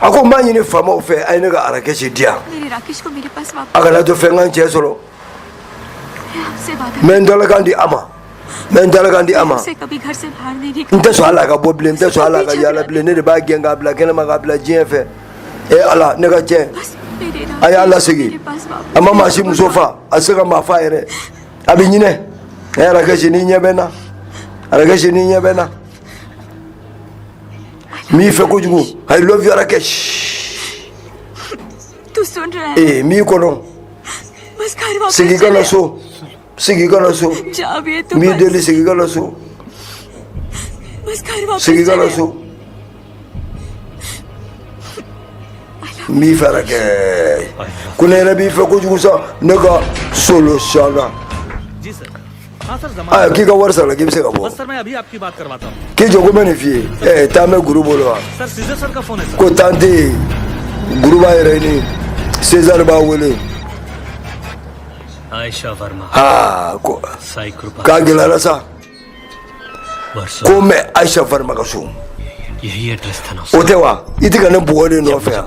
A ko n b'a ɲini faamaw fɛ, a ye ne ka Arakɛsi di yan. A kana to fɛn ka n cɛ sɔrɔ. N bɛ n dalakan di a ma, n bɛ n dalakan di a ma. N tɛ sɔn hali a ka bɔ bilen, n tɛ sɔn hali a ka yaala bilen. Ne de b'a gɛn k'a bila kɛnɛma, k'a bila diɲɛ fɛ. E Ala, ne ka cɛ, a y'a lasegin. A ma maa si muso fa, a tɛ se ka maa fa yɛrɛ, a bɛ ɲinɛ. Ɛ Arakɛsi, n'i ɲɛ bɛ n na, Arakɛsi, n'i ɲɛ bɛ n na, n b'i fɛ kojugu. I love you, Rakesh. Ee, n b'i kɔnɔ. Segin ka na so, segin ka na so, n b'i deli, segin ka na so, segin ka na so. N b'i fɛ, Rakesh. Ko ne yɛrɛ b'i fɛ kojugu sa, ne ka solo sanga. Aa, k'i ka wari sara, k'i bɛ se ka bɔ. K'i jɔ ko n bɛ nin f'i ye. Ɛ, taa bɛ guru bolo wa? Ko tan tɛ yen, guru b'a yɛrɛ ɲini. César b'a wele. Aa, ko k'a gɛlɛyara sa. Ko n bɛ Ayisa Varma ka so, o tɛ wa? I tɛ ka ne bugɔ de nɔfɛ yan.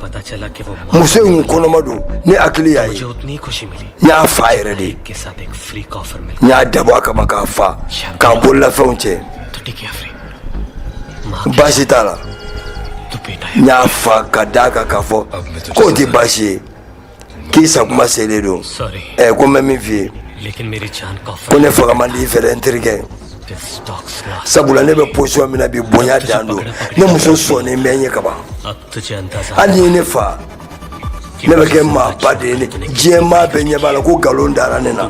Muso in kun kɔnɔma don, ne hakili y'a ye, n y'a fa yɛrɛ de. N y'a dabɔ a kama k'a fa, k'a bololafɛnw cɛ. Baasi t'a la, n y'a fa ka d'a kan k'a fɔ k'o tɛ baasi ye, k'i sakuma selen don. Ɛ, ko n bɛ min f'i ye, ko ne faga man di i fɛ dɛ, n terikɛ, sabula ne bɛ position min na bi, bonya dan don. Ne muso sɔnnen bɛ n ye kaban. Hali ni ye ne fa, ne bɛ kɛ maaba de ye. Ne diɲɛ maa bɛɛ ɲɛ b'a la ko nkalon dara ne na.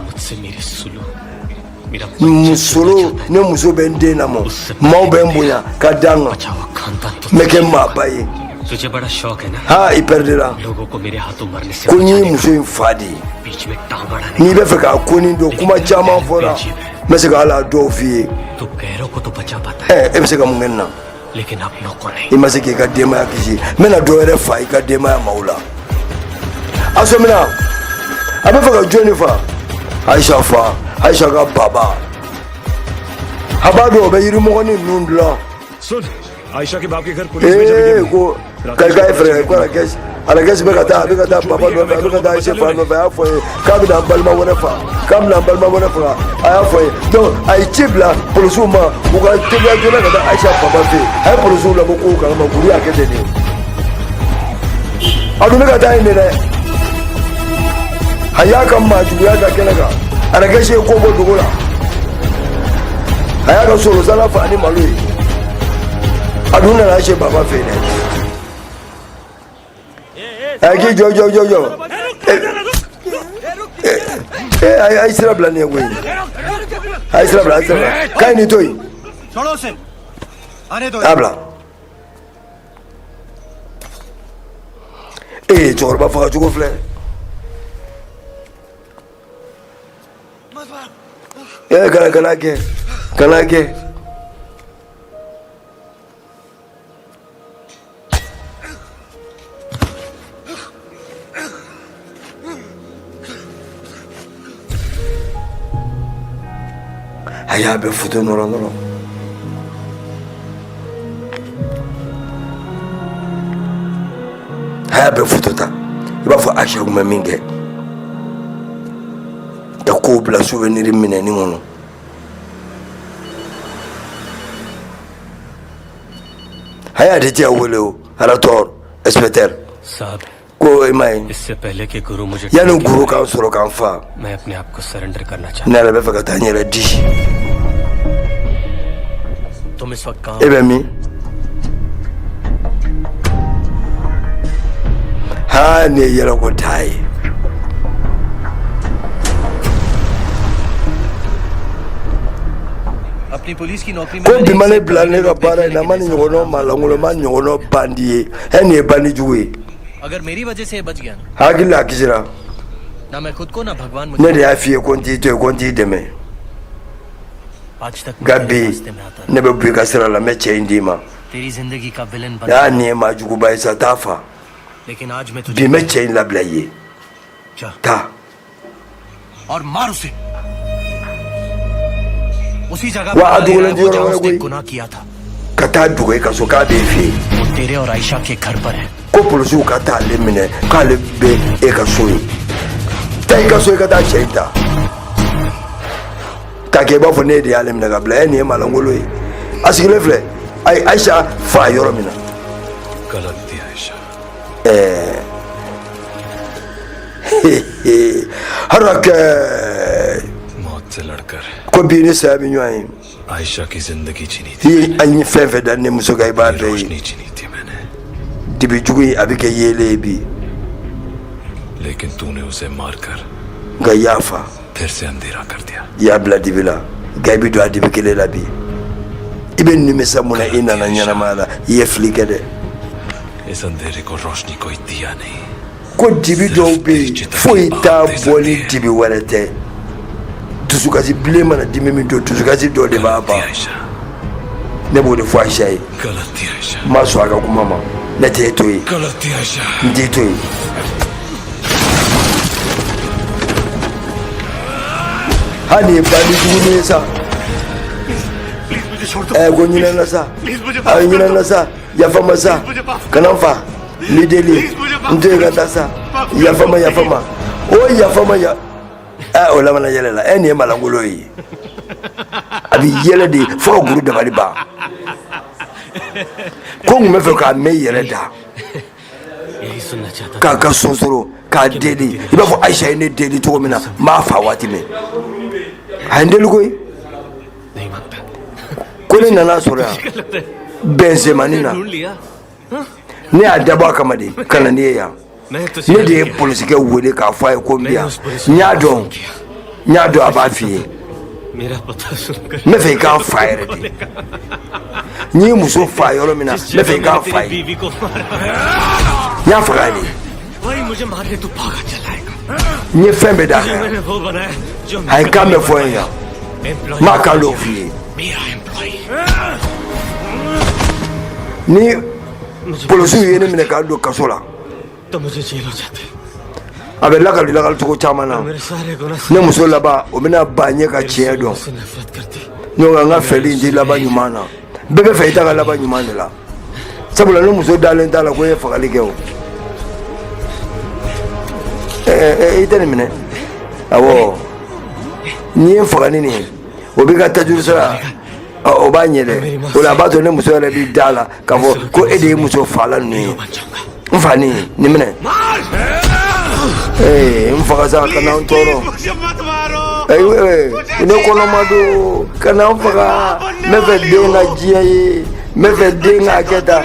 Musolo, ne muso bɛ n den lamɔ, maaw bɛ n bonya ka da n kan, n bɛ kɛ maaba ye. Ha, i pɛridila. Ko n ye muso in fa de ye. N'i bɛ fɛ k'a ko nin don, kuma caman fɔra, n bɛ se ka hali a dɔw f'i ye. Ɛ, e bɛ se ka mun kɛ nin na? I ma se k'i ka denbaya kisi, n bɛna dɔ wɛrɛ fa i ka denbaya maaw la. A sɔmina a bɛ fɛ ka jɔnni fa? Ayisa fa, Ayisa ka baba. A b'a dɔn o bɛ yirimɔgɔnin ninnu dilan. Ee, ko kayika ye fɛɛrɛ kɛ ko Arakɛsi, Arakɛsi bɛ ka taa, a bɛ ka taa baba nɔfɛ, a bɛ ka taa Ayisa fa nɔfɛ. A y'a fɔ n ye k'a bɛna n balima wɛrɛ fa, k'a bɛna n balima wɛrɛ faga. A y'a fɔ n ye, donc a ye ci bila polisiw ma, u ka teliya joona ka taa Ayisa baba fɛ yen. A ye polisiw labɔ kow kalama, k'olu y'a kɛ ten de. A dun bɛ ka taa yen de dɛ. A y'a ka maajuguya da kɛnɛ kan. Arakɛsi ye ko bɔ dogo la, a y'a ka solosala fa ni malo ye. A dun nana se baba fɛ yen dɛ. A k'i jɔ, jɔ, jɔ, jɔ. Ee, a ye sira bila nin ye koyi. A ye sira bila, a ye sira bila. K'a ye nin to yen. A bila. Ee, cɛkɔrɔba faga cogo filɛ. Ee, kana, kana kɛ, kana kɛ. A y'a bɛɛ foto nɔrɔ nɔrɔ. A y'a bɛɛ foto ta, i b'a fɔ Ayisa kun bɛ min kɛ, ka kow bila souvenir minɛni kɔnɔ. A y'a de cɛ wele o Rathore inspecteur ko i ma ye, yanni guru k'an sɔrɔ k'an fa, ne yɛrɛ bɛ fɛ ka taa n yɛrɛ di. E bɛ min? Ha, nin ye yɛlɛko taa ye. Ko bi ma ne bila ne ka baara in na, ma ni ɲɔgɔnɔ maa lankolon, ma ɲɔgɔnɔ bandi ye. Ɛ, nin ye bandi jugu ye. Hakili la a kisira. Ne de y'a f'i ye ko n t'i to yen, ko n t'i dɛmɛ. Nka bi ne bɛ bɔ i ka sira la, n bɛ cɛ in d'i ma. Aa, nin ye maa juguba ye sa, taa fa. Bi n bɛ cɛ in labila i ye, taa. और मार उसे। उसी जगह Wa a पर dogolen वो tɛ yɔrɔ जहां wɛrɛ उसने koyi. गुनाह किया था। Ka taa dogo e ka so k'a b'e fɛ yen. वो तेरे और आयशा के घर पर है। Ko polisiw ka taa ale minɛ k'ale bɛ e ka so ye. Taa i ka so, i ka taa cɛ in ta k'a kɛ i b'a fɔ ne de y'ale minɛ ka bila. E nin ye malangolo ye. A sigilen filɛ, ayi, Ayisa fa yɔrɔ min na. गलत थी आयशा। Ɛɛ, harakɛ. मौत से लड़कर Ko bi ni saya bɛ ɲɔgɔn ye. Ayesha की जिंदगी जीनी थी। I ye an ye fɛn fɛn da ne muso kan, i b'a bɛɛ ye. रोशनी जीनी थी मैंने। Dibi jugu in, a bɛ kɛ yeelen ye bi. लेकिन तूने उसे मारकर Nka i y'a fa. फिर से अंधेरा कर दिया। I y'a bila dibi la, nka i bɛ don a dibi kelen la bi. I bɛ nimisa mun na? I nana ɲɛnamaya la, i ye fili kɛ dɛ. इस अंधेरे को रोशनी कोई दिया नहीं। Ko dibi dɔw bɛ yen, foyi t'a bɔ ni dibi wɛrɛ tɛ. Dusukasi bilen mana dimi min don, dusukasi dɔ de b'a गलत थी ban. Ayesha. Ne b'o de fɔ Ayisa ye. गलत थी Ayesha. N ma sɔn a ka kuma ma. Ne t'e to yen. गलत थी Ayesha. N t'i to yen. Hali nin ye bandi jugu ye sa. Ɛ, ko ɲinɛ na sa, a ɲinɛ na sa, yafa ma sa, kana n fa, n b'i deli, n to yen ka taa sa, yafa ma, yafa ma, o yafa ma ya. Ɛ, o labanna yɛlɛ la. Ɛ, nin ye malangolo ye. A bɛ yɛlɛ de fo ka guru dabali ban. Ko n tun bɛ fɛ k'a mɛn i yɛrɛ da. यही सुनना चाहता। K'a ka sonsoro k'a deli i b'a fɔ Ayisa ye ne deli cogo min na, n b'a fa waati min a ye n deli koyi. नहीं मानता। Ko ne nana sɔrɔ yan bɛnzemani na. ढूंढ लिया। Ne y'a dabɔ a kama de ka na n'i ye yan. मैं तुझे Ne de ye polisikɛ wele k'a fɔ a ye ko n bɛ yan. N y'a dɔn, n y'a dɔn, a b'a f'i ye. मेरा पता सुनकर N bɛ fɛ i k'a fa yɛrɛ de. N'i ye muso fa yɔrɔ min na, n bɛ fɛ i k'a fa ye. बीवी को मारा, N y'a faga de. वही मुझे मारने तू भागा चलाएगा। N ye fɛn bɛɛ d'a kan. मैंने वो बनाया जो A ye kan bɛɛ fɔ n ye yan. N b'a kan dɔw f'i ye. मेरा employ. Ni polisiw ye ne minɛ k'a don kaso la, तो मुझे जेल हो जाते। a bɛ lakali lakali cogo caman na. मेरे सारे गुनाह Ne muso laban, o bɛna ban ɲɛ ka tiɲɛ dɔn. से नफरत करती। N'o n ka fɛli in tɛ laban ɲuman na. Bɛɛ bɛ fɛ i ta ka laban ɲuman de la, sabula ne muso dalen t'a la ko e ye fagali kɛ. O ɛɛ, i tɛ nin minɛ. Awɔ, n'i ye n faga ni nin ye, o b'i ka tajuru sara, o b'a ɲɛ dɛ. O la, a b'a to ne muso yɛrɛ b'i da la k'a fɔ ko e de ye muso fala ninnu ye. N fa nin nin minɛ. Ee, n faga sa, kana n tɔɔrɔ. Ayi, ne kɔnɔma don, kana n faga. N bɛ fɛ den ka diɲɛ ye, n bɛ fɛ den ka kɛ tan.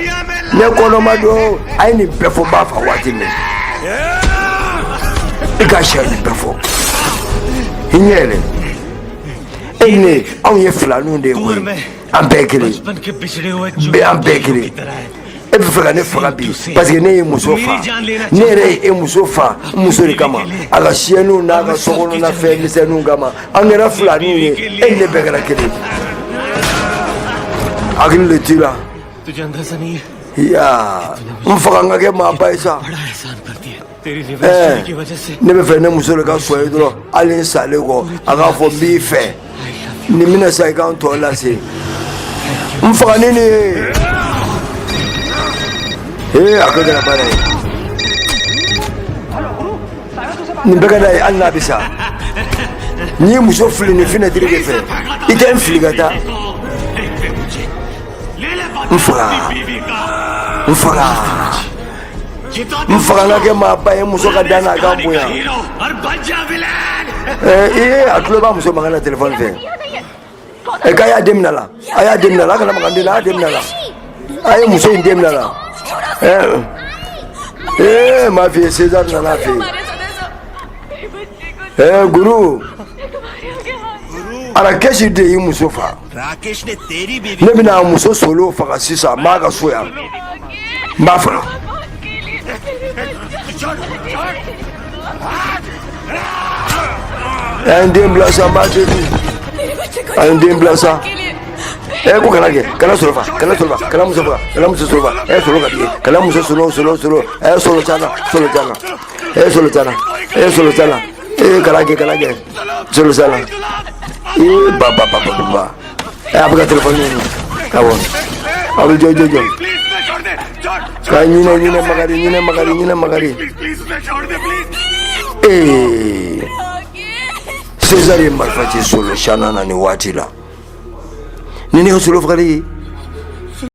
Ne kɔnɔma don. A ye nin bɛɛ fɔ, n b'a fa waati min. I ka sɛ nin bɛɛ fɔ, i ɲɛ yɛlɛ. E ni ne, anw ye filaninw de ye koyi. An bɛɛ ye kelen. बचपन के बिछड़े हुए Bɛɛ, an bɛɛ ye kelen. E bɛ fɛ ka ne faga bi parce que ne ye muso fa. Ne yɛrɛ ye e muso fa n muso de kama, a ka siyɛniw n'a ka sokɔnɔna fɛn misɛnninw kama. An kɛra filaninw ye, e ni ne bɛɛ kɛra kelen. Hakili de t'i la. तुझे अंदाजा नहीं है। Ya, n faga, n ka kɛ maaba ye sa. बड़ा एहसान कर दिया तेरी रिवर्स Ɛɛ, की वजह से। Ne bɛ fɛ ne muso de ka sɔn ye dɔrɔn, hali n salen kɔ, a k'a fɔ n b'i fɛ. Nin bɛna sa, i k'an tɔ lase. N faga ni nin ye. Ee, a ko kɛra baara ye. Nin bɛɛ ka d'a ye, hali n'a bɛ sa. N'i ye muso fili nin fenêtre de fɛ, i tɛ n fili ka taa. N faga, n faga, n faga, n ka kɛ maaba ye, muso ka da n'a ka bonya. और बच जा villain. Ɛɛ, ee, a tulo b'a muso mankan na téléphone fɛ. Ɛ, k'a y'a den minɛ la, a y'a den minɛ la, a kana maga n den na, a y'a den minɛ la, a ye muso in den minɛ la. Ɛɛ, ee, m'a f'i ye, César nana fɛ yen. Ɛɛ, guru Arakeshi de y'i muso fa. Rakesh ने तेरी बीवी Ne bɛna muso solo faga sisan. N b'a ka so yan, n b'a faga. A ye n den bila sa, n b'a deli, a ye n den bila sa. Ɛ, ko kana kɛ, kana sɔrɔ fa, kana sɔrɔ fa, kana muso faga, kana muso sɔrɔ fa. Ɛ, sɔrɔ ka di ye, kana muso solo solo solo. Ɛ, solo cana, solo cana. Ɛ, solo cana. Ɛ, solo cana. Ee, kalan kɛ, kalan kɛ solo sala. Ee, ba ba ba ba ba, a bɛ ka telefɔni ɲini. Awɔ, a bɛ jɔ jɔ jɔ ka ɲinɛ ɲinɛ magari, ɲinɛ magari, ɲinɛ magari. Ee, César ye marifa ci solo shana na nin waati la. Ni ne ka solo fagali ye.